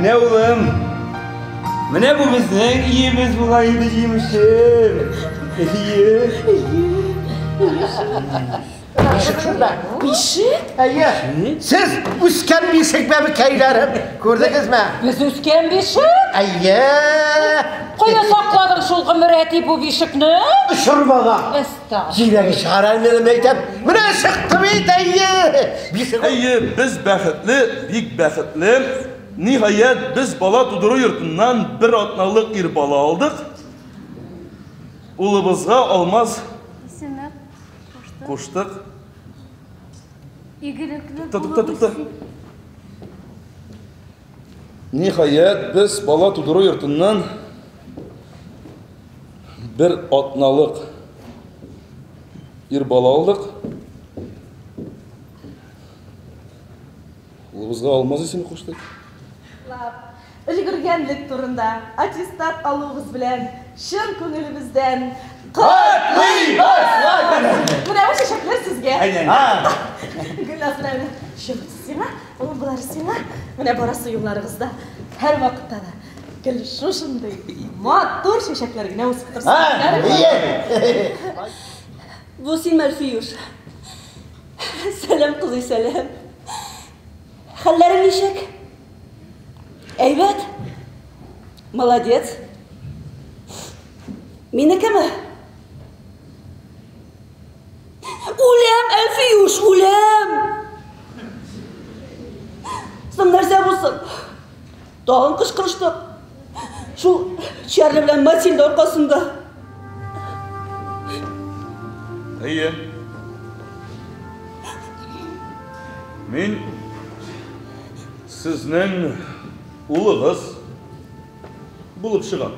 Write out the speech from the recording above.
Менә улым. Менә бу безнең өебез була инде, җимешем. Әйе. Бишек шунда. Бишек? Әйе. Сез үскән бишек бәбекәйләрем. Күрдегезме? Без үскән бишек? Әйе. Кая сакладың шул гомер әти бу бишекне? Очырмага. Әстәгъфирулла. Җиләге чыгара минем әйтәм. Менә чыкты бит, әйе. Бишек. Әйе, без бәхетле, бик бәхетле. Ниһаять, без бала тудыру йортыннан бер атналык ир бала алдык. Улыбызга Алмаз Исеме куштык. Игелекле Тукта, тукта, тукта. Ниһаять, без бала тудыру йортыннан бер атналык ир бала алдык. Улыбызга Алмаз исеме куштык. Өлгергәнлек турында аттестат алуыгыз белән чын күңелебездән Котлыйбыз! Менә бу чәчәкләр сезгә. Гөлназ, менә менә чыгысы сиңа, ул болары сиңа. Менә барасы юлларыгызда һәрвакытта да гел шушындый матур чәчәкләр генә үсеп торсын. Әйе. Бу син, Әлфиюш. Сәлам, кызый, сәлам. Хәлләрең ничек? Әйбәт. Молодец. Минекеме? Үләм, Әлфиюш, үләм. Соң нәрсә булсын? Тагын кычкырыштык. Шул Чарли белән Матильда аркасында. Әйе. Мин сезнең улыгыз булып чыгам.